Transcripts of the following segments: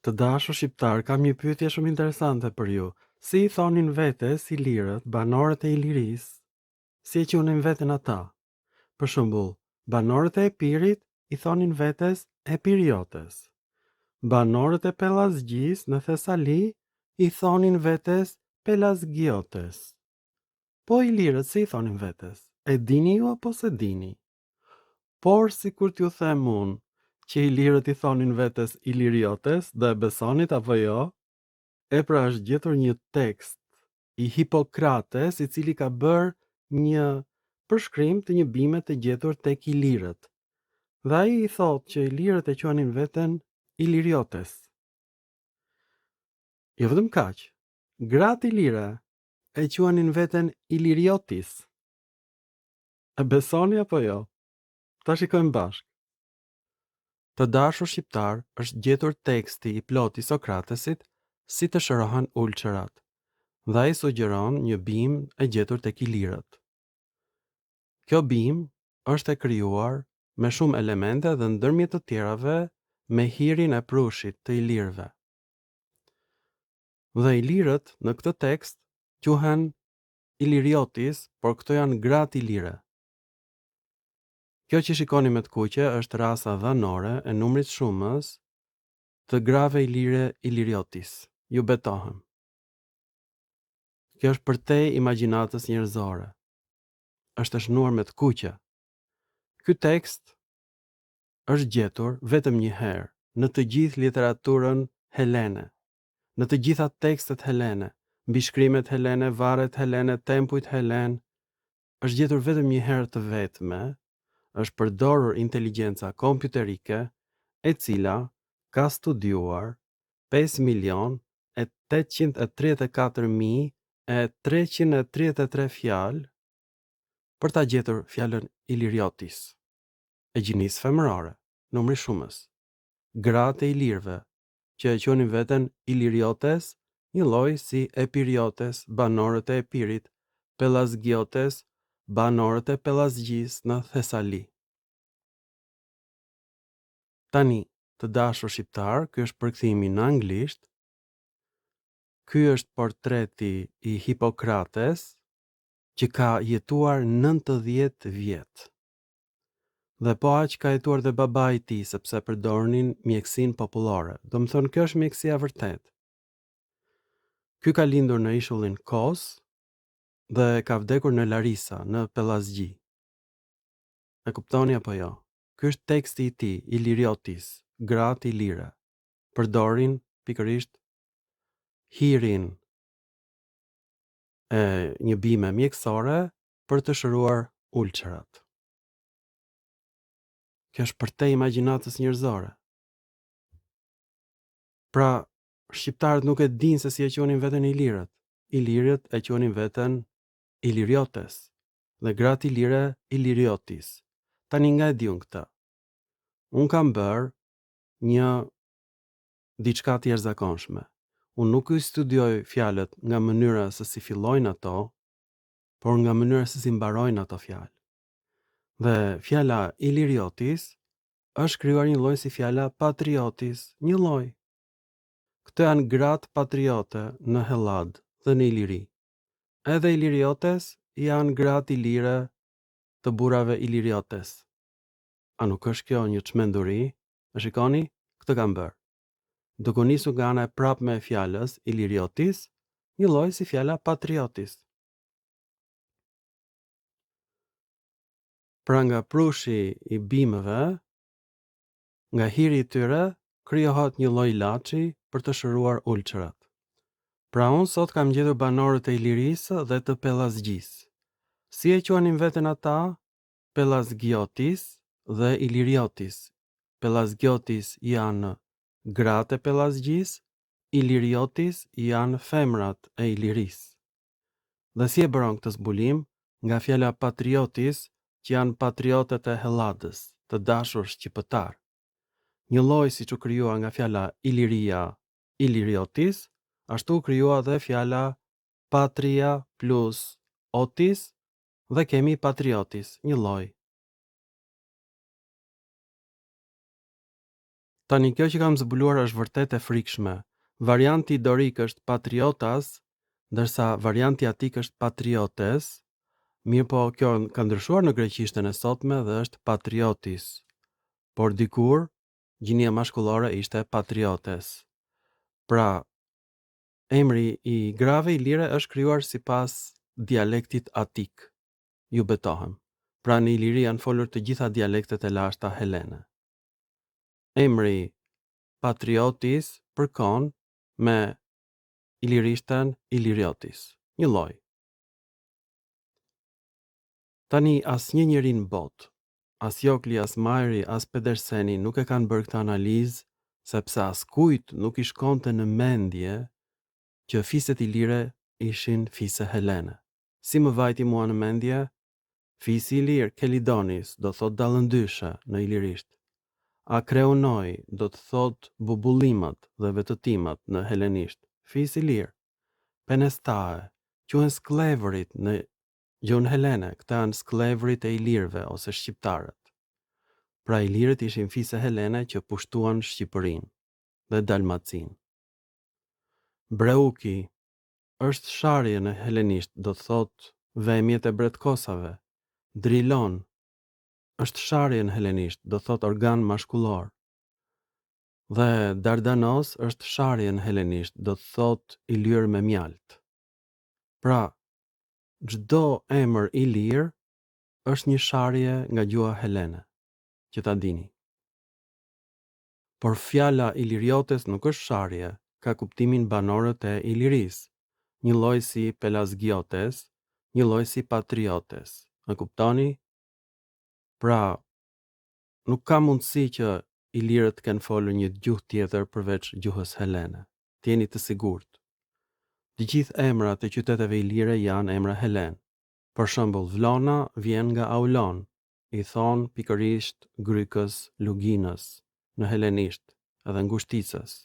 Të dashur shqiptarë, kam një pyetje shumë interesante për ju. Si i thonin vetes ilirët, banorët e Ilirisë? Si e quanin veten ata? Për shembull, banorët e Epirit i thonin vetes Epiriotes. Banorët e Pellazgjisë në Thesali i thonin vetes Pelazgiotes. Po ilirët si i thonin vetes? E dini ju apo s'e dini? Por sikur t'ju them unë që ilirët i thonin vetes Iliriotes, do e besonit apo jo? E pra është gjetur një tekst i Hipokrates i cili ka bërë një përshkrim të një bime të gjetur tek ilirët. Dhe ai i thotë që ilirët e quanin veten Iliriotes. Jo vetëm kaq, gratë ilire e quanin veten Iliriotis. E besoni apo jo? Ta shikojmë bashkë. Të dashur shqiptarë, është gjetur teksti i plotë i Sokratesit si të shërohen ulçerat. Dhe ai sugjeron një bimë e gjetur tek ilirët. Kjo bimë është e krijuar me shumë elemente dhe ndërmjet të tjerave me hirin e prushit të ilirëve. Dhe ilirët në këtë tekst quhen Iliriotis, por këto janë gratë ilire. Kjo që shikoni me të kuqe është rasa dhanore e numrit shumës të grave ilire Iliriotis. Ju betohem. Kjo është përtej imagjinatës njerëzore. Është e shënuar me të kuqe. Ky tekst është gjetur vetëm një herë në të gjithë literaturën helene. Në të gjitha tekstet helene, mbishkrimet helene, varret helene, tempujt helenë, është gjetur vetëm një herë të vetme, është përdorur inteligjenca kompjuterike e cila ka studiuar 5 milion e 834 mijë e 333 fjalë për ta gjetur fjalën Iliriotis, e gjinisë femërore, numri shumës. Gratë e ilirëve që e quanin veten Iliriotes, njëlloj si Epiriotes, banorët e Epirit, Pellazgiotes, banorët e Pellazgjisë në Thesali. Tani, të dashur shqiptarë, ky është përkthimi në anglisht. Ky është portreti i Hipokrates, që ka jetuar 90 vjet. Dhe po aq ka jetuar dhe babai i tij, sepse përdornin mjekësinë popullore. Domethënë, kjo është mjekësia e vërtetë. Ky ka lindur në ishullin Kos dhe ka vdekur në Larisa, në Pellazgji. E kuptoni apo jo? Ky është teksti i tij, Iliriotis, gratë ilire. Përdorin pikërisht hirin e një bime mjekësore për të shëruar ulçerat. Kjo është përtej imagjinatës njerëzore. Pra, shqiptarët nuk e dinë se si e quanin veten ilirët. Ilirët e quanin veten Iliriotes dhe gratë ilire Iliriotis. Tani nga e di unë këtë? Unë kam bërë një diçka të jashtëzakonshme. Unë nuk i studioj fjalët nga mënyra se si fillojnë ato, por nga mënyra se si mbarojnë ato fjalë. Dhe fjala Iliriotis është krijuar një lloj si fjala patriotis, një lloj. Këto janë gratë patriote në Helladë dhe në Iliri. Edhe Iliriotes janë gratë ilire të burrave Iliriotes. A nuk është kjo një çmenduri? E shikoni? Këtë kam bërë. Duke u nisur nga ana e prapme e fjalës Iliriotis, një lloj si fjala patriotis. Pra nga prushi i bimëve, nga hiri i tyre, krijohet një lloj ilaçi për të shëruar ulçerat. Pra unë sot kam gjetur banorët e Ilirisë dhe të Pellazgjisë. Si e quanin veten ata? Pellazgiotis dhe Iliriotis. Pellazgiotis janë gratë e Pellazgjisë, Iliriotis janë femrat e Ilirisë. Dhe si e bëra unë këtë zbulim? Nga fjala patriotis, që janë patriotet e Helladës, të dashur shqipëtarë. Njëlloj siç u krijua nga fjala Iliria, Iliriotis, ashtu u krijua dhe fjala patria plus otis dhe kemi patriotis, njëlloj. Tani kjo që kam zbuluar është vërtet e frikshme. Varianti dorik është patriotas, ndërsa varianti atik është patriotes, mirëpo kjo ka ndryshuar në greqishten e sotme dhe është patriotis. Por dikur, gjinia mashkullore ishte patriotes. Pra, emri i grave ilire është krijuar sipas dialektit atik. Ju betohem. Pra në Iliri janë folur të gjitha dialektet e lashta helene. Emri Patriotis përkon me ilirishten Iliriotis. Njëlloj. Tani asnjë njeri në botë, as Jokli, as Majri, as Pederseni nuk e kanë bërë këtë analizë sepse askujt nuk i shkonte në mendje që fiset ilire ishin fise helene. Si më vajti mua në mendje? Fisi ilir, Kelidonis, do thotë dallëndyshe në ilirisht. Akreunoi do të thotë bubullimat dhe vetëtimat në helenisht. Fis ilir. Penestae, quhen skllevërit në gjuhën helene, këta janë skllevërit e ilirëve ose shqiptarët. Pra ilirët ishin fise helene që pushtuan Shqipërinë dhe Dalmacinë. Breuki është sharje në helenisht, do të thotë vemjet e bretkosave. Drilon është sharje në helenisht, do të thotë organ mashkullor. Dhe Dardanos është sharje në helenisht, do të thotë i lyer me mjaltë. Pra, çdo emër ilir është një sharje nga gjuha helene, që ta dini. Por fjala Iliriotes nuk është sharje, ka kuptimin banorët e Ilirisë, njëlloj si Pelasgiotes, njëlloj si Patriotes. E kuptoni? Pra, nuk ka mundësi që ilirët të kenë folur një gjuhë tjetër përveç gjuhës helene. Të jeni të sigurt. Të gjithë emrat e qyteteve ilire janë emra helenë. Për shembull, Vlona vjen nga Aulon, i thonë pikërisht grykës luginës, në helenisht, edhe ngushticës.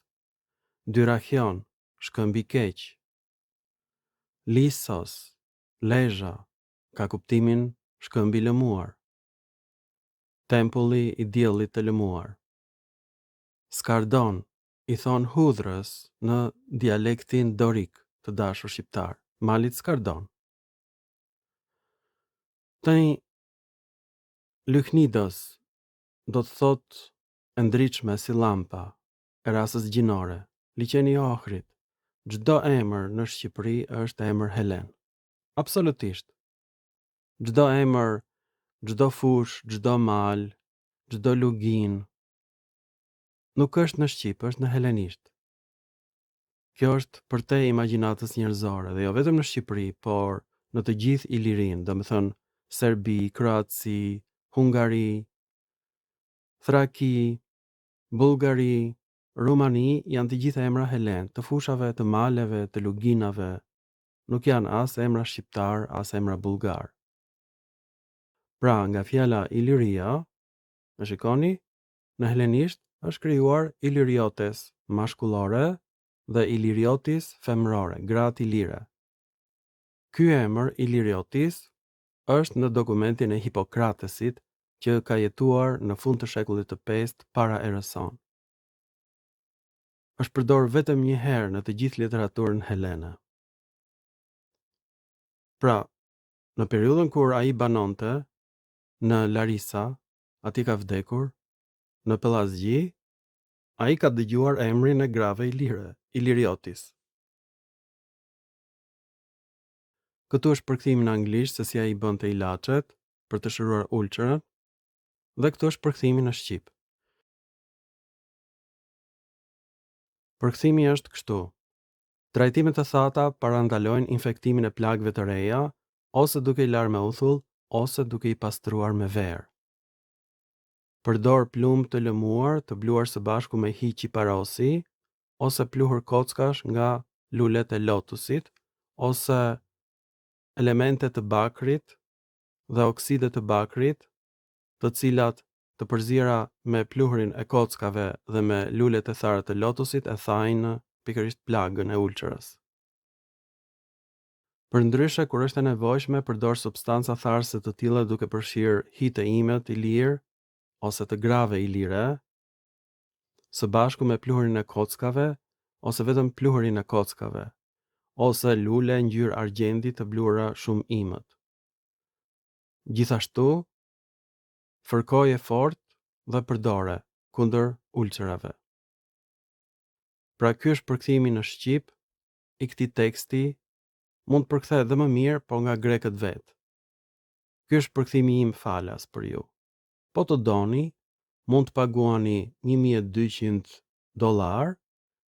Dyrrachion, shkëmb i keq. Lissos, Lezha, ka kuptimin shkëmb i lëmuar. Tempulli i diellit të lëmuar. Skardon, i thonë hudhrës në dialektin dorik të dashur shqiptar, malit Skardon. Tani, Lychnidos do të thotë e ndritshme si llampa, e rasës gjinore, liqeni i Ohrit. Çdo emër në Shqipëri është emër helen. Absolutisht. Çdo emër, çdo fushë, çdo mal, çdo luginë nuk është në shqip, është në helenisht. Kjo është përtej imagjinatës njerëzore dhe jo vetëm në Shqipëri, por në të gjithë Ilirinë, domethënë Serbi, Kroaci, Hungari, Thraki, Bullgari, Rumani janë të gjithë emra helenë, të fushave, të maleve, të luginave, nuk janë as emra shqiptarë, as emra bullgarë. Pra, nga fjala Iliria, e shikoni, në helenisht është krijuar Iliriotes, mashkullore, dhe Iliriotis, femërore, gratë ilire. Ky emër Iliriotis është në dokumentin e Hipokratesit që ka jetuar në fund të shekullit të pestë para erës sonë. Është përdorur vetëm një herë në të gjithë literaturën helene. Pra, në periudhën kur ai banonte në Larisa, aty ka vdekur, në Pellazgji, ai ka dëgjuar emrin e grave ilire, Iliriotis. Këtu është përkthimi në anglisht se si ai bënte ilaçet për të shëruar ulçerën dhe këtu është përkthimi në shqip. Përkthimi është kështu. Trajtimet e thata parandalojnë infektimin e plagëve të reja ose duke i larë me uthull ose duke i pastruar me verë. Përdor plumb të lëmuar të bluar së bashku me hi qiparosi ose pluhur kockash nga lulet e lotusit ose elemente të bakrit dhe okside të bakrit, të cilat të përziera me pluhurin e kockave dhe me lulet e thara të lotusit e thajnë pikërisht plagën e ulçerës. Përndryshe, kur është e nevojshme, përdor substanca tharëse të tilla duke përfshirë hi të imët ilir ose të grave ilire. Së bashku me pluhurin e kockave ose vetëm pluhurin e kockave, ose lule ngjyrë argjendi të bluara shumë imët. Gjithashtu, fërkoje fort dhe përdore kundër ulcerave. Pra ky është përkthimi në shqip i këtij teksti, mund të përkthehet dhe më mirë, po nga grekët vetë. Ky është përkthimi im falas për ju. Po të doni, mund të paguani 1200 dollarë,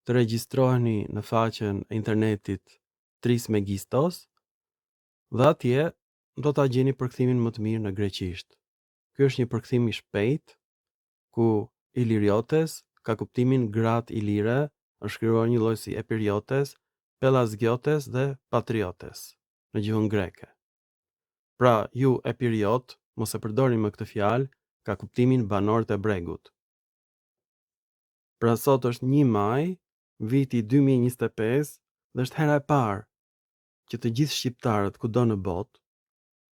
të regjistroheni në faqen e internetit Trismegistos dhe atje do ta gjeni përkthimin më të mirë në greqisht. Ky është një përkthim i shpejtë ku Iliriotes ka kuptimin gratë ilire, është shkruar njëlloj si Epiriotes, Pelasgiotes dhe Patriotes në gjuhën greke. Pra, ju Epiriot, mos e përdorni më këtë fjalë, ka kuptimin banorët e bregut. Pra sot është 1 maj, viti 2025 dhe është hera e parë që të gjithë shqiptarët kudo në botë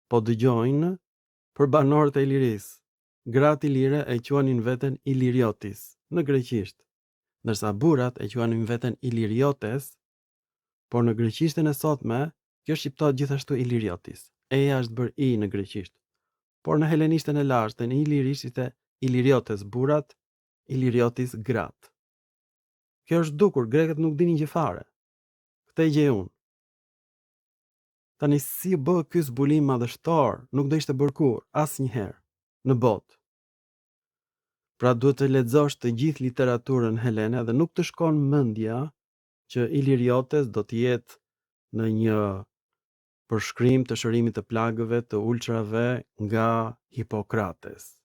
po dëgjojnë për banorët e Ilirisë. Gratë ilire e quanin veten Iliriotis në greqisht, ndërsa burrat e quanin veten Iliriotes, por në greqishten e sotme kjo shqiptohet gjithashtu Iliriotis. E-ja është bërë i në greqisht. Por në helenishten e lashtë dhe në ilirisht ishte Iliriotes burrat, Iliriotis gratë. Kjo është zhdukur, grekët nuk dinin gjë fare. Këtë e gjej unë. Tani si u bë ky zbulim madhështor, nuk do ishte bërë kurrë, asnjëherë në botë. Pra duhet të lexosh të gjithë literaturën helene dhe nuk të shkon mendja që Iliriotes do të jetë në një përshkrim të shërimit të plagëve të ulçrave nga Hipokrates.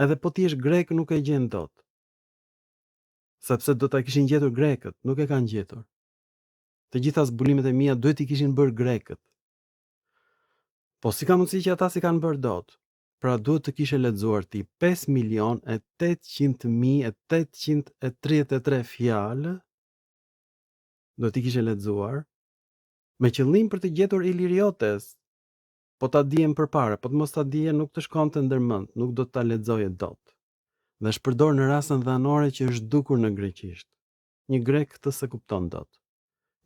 Edhe po të jesh grek nuk e gjen dot. Sepse do ta kishin gjetur grekët, nuk e kanë gjetur. Të gjitha zbulimet e mia duhet t'i kishin bërë grekët. Po si ka mundësi që ata s'i kanë bërë dot? Pra duhet të kishe lexuar ti 5 milion e 800 mijë e 833 fjalë, duhet t'i kishe lexuar, me qëllim për të gjetur Iliriotes. Po ta dije më përpara, po të mos ta dije nuk të shkonte ndër mend, nuk do ta lexoje dot. Dhe është përdorur në rasën dhanore që është zhdukur në greqisht. Një grek këtë s'e kupton dot.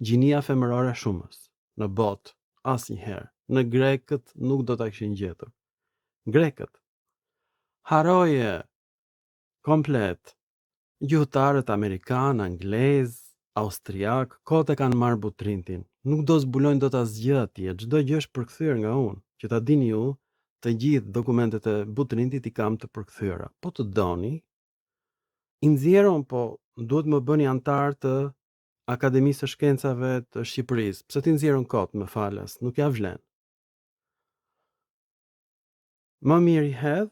Gjinia femërore shumës. Në botë, asnjëherë. Në grekët nuk do ta kishin gjetur. Grekët. Harroje komplet. Gjuhëtarët amerikanë, anglezë, austriakë, kot e kanë marrë Butrintin. Nuk do zbulojnë dot asgjë atje, çdo gjë është përkthyer nga unë. Që ta dini ju, të gjithë dokumentet e Butrintit i kam të përkthyera. Po të doni, I nxjerr unë, po duhet më bëni anëtar të Akademisë së Shkencave të Shqipërisë. Pse t'i nxjerr unë kot më falas, nuk ia vlen. Më mirë i hedh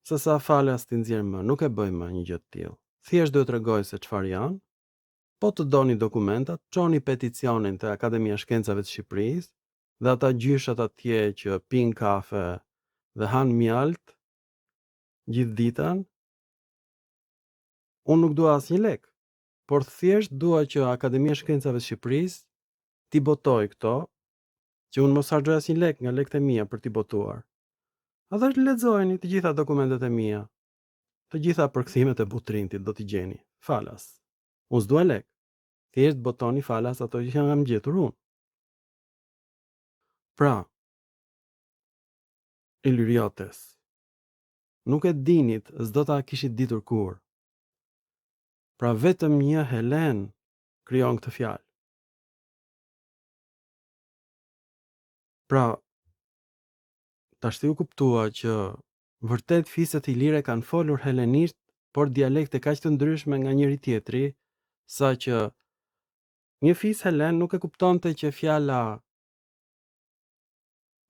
se sa falas t'i nxjerr më, nuk e bëj më një gjë të tillë. Thjesht do ju tregoj se çfarë janë. Po të doni dokumentat, çoni peticionin te Akademia e Shkencave të Shqipërisë dhe ata gjyshat atje që pinë kafe dhe hanë mjalt gjithë ditën, unë nuk dua asnjë lek, por thjesht dua që Akademia e Shkencave të Shqipërisë t'i botojë këto, që unë mos harxhoj asnjë lek nga lekët e mia për t'i botuar. Edhe lexojeni të gjitha dokumentet e mia. Të gjitha përkthimet e Butrintit do t'i gjeni falas. Unë s'dua lek. Thjesht botoni falas ato që kam gjetur unë. Pra, Iliriotes. Nuk e dinit, s'do ta kishit ditur kurrë. Pra vetëm një Helen krijon këtë fjalë. Pra, tashti u kuptua që vërtet fiset ilire kanë folur helenisht, por dialekte kaq të ndryshme nga njëri-tjetri, sa që një fis helen nuk e kuptonte që fjala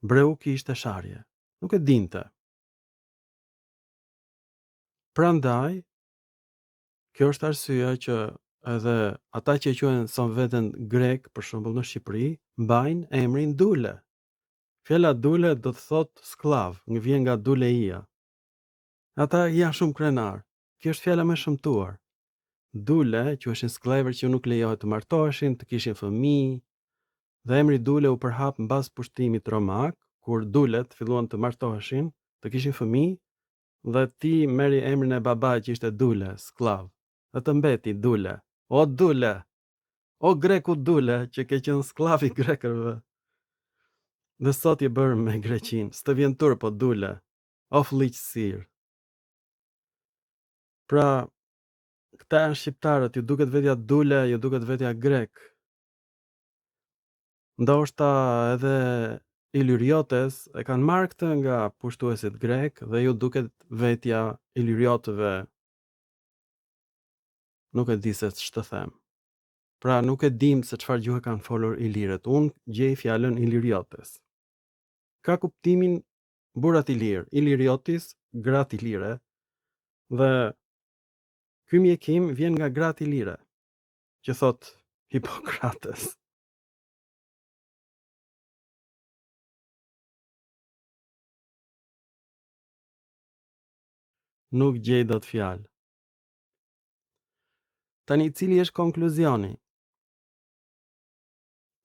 Breuki ishte sharje. Nuk e dinte. Prandaj, kjo është arsyeja që edhe ata që e quajnë sot veten grek, për shembull në Shqipëri, mbajnë emrin Dule. Fjala Dule do të thotë skllav, nga vjen nga Duleia. Ata janë shumë krenarë. Kjo është fjala më e shëmtuar. Dule quheshin skllevër që nuk lejohet të martoheshin, të kishin fëmijë, Dhe emri Dule u përhap mbas pushtimit romak, kur Dulet filluan të martoheshin, të kishin fëmijë dhe ti merrje emrin e babait që ishte Dule, skllav. Dhe të mbeti Dule. O Dule! O greku Dule që ke qenë skllav i grekërve. Dhe sot je bërë me Greqinë. S'të vjen turp o Dule. O fëlliqësirë. Pra, këta janë shqiptarët, ju duket vetja Dule, ju duket vetja grek. Ndoshta edhe Ilyriotes e kanë marrë këtë nga pushtuesit grekë dhe ju duket vetja Illyriotëve. Nuk e di se ç'të them. Pra nuk e dim se çfarë gjuhe kanë folur ilirët. Unë gjej fjalën Ilyriotes. Ka kuptimin burrat ilirë, Ilyriotis, gratë ilire. Dhe ky mjekim vjen nga gratë ilire, që thotë Hipokrates. Nuk gjej dot fjalë. Tani cili është konkluzioni?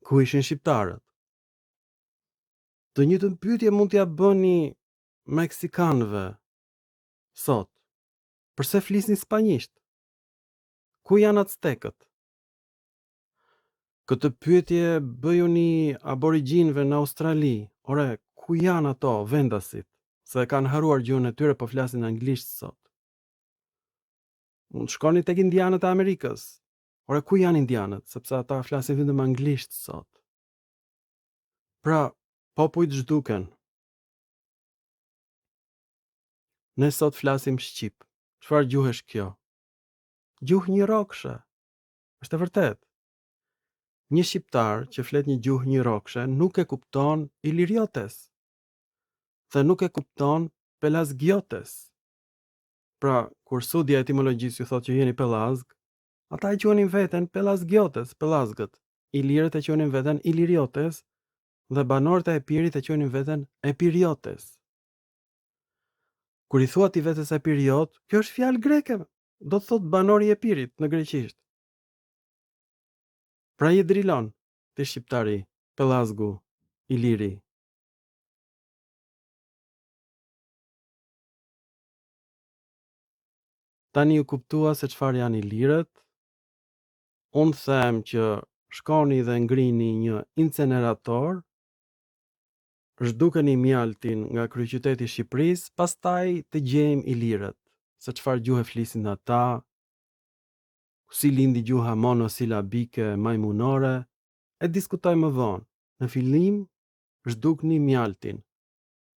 Ku ishin shqiptarët? Të njëjtën pyetje mund t'ia bëni meksikanëve sot. Përse flisni spanjisht? Ku janë actekët? Këtë pyetje bëjuni aborigjinëve në Australi. Ore, ku janë ato vendasit? Se e kanë harruar gjuhën e tyre, po flasin anglisht sot. Mund të shkoni tek indianët e Amerikës. Ore, ku janë indianët? Sepse ata flasin vetëm anglisht sot. Pra, popujt zhduken. Ne sot flasim shqip. Çfarë gjuhë është kjo? Gjuhë njërokëshe. Është e vërtetë. Një shqiptar që flet një gjuhë njërokëshe nuk e kupton iliriotes dhe nuk e kupton pelazgiotes. Pra, kur Sudja e etimologjisë ju thotë që jeni pellazg, ata e quanin veten pelazgiotes, pellazgët. Ilirët e quanin veten iliriotes dhe banorët e Epirit e quanin veten epiriotes. Kur i thua ti vetes epiriot, kjo është fjalë greke, do të thotë banor i Epirit në greqisht. Pra je drilon, ti shqiptari, pellazgu, iliri. Tani u kuptua se çfarë janë ilirët. Unë them që shkoni dhe ngrini një incenerator, zhdukeni mjaltin nga kryeqyteti i Shqipërisë, pastaj të gjejmë ilirët, se çfarë gjuhe flisin ata, si lindi gjuha monosilabike majmunore, e diskutojmë më vonë. Në fillim zhdukni mjaltin.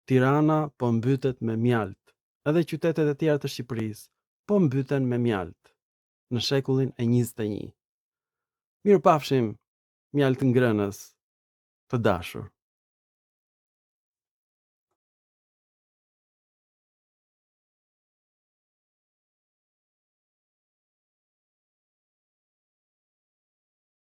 Tirana po mbytet me mjaltë. Edhe qytetet e tjera të Shqipërisë po mbyten me mjaltë në shekullin e 21. Mirupafshim mjaltngrënës të dashur.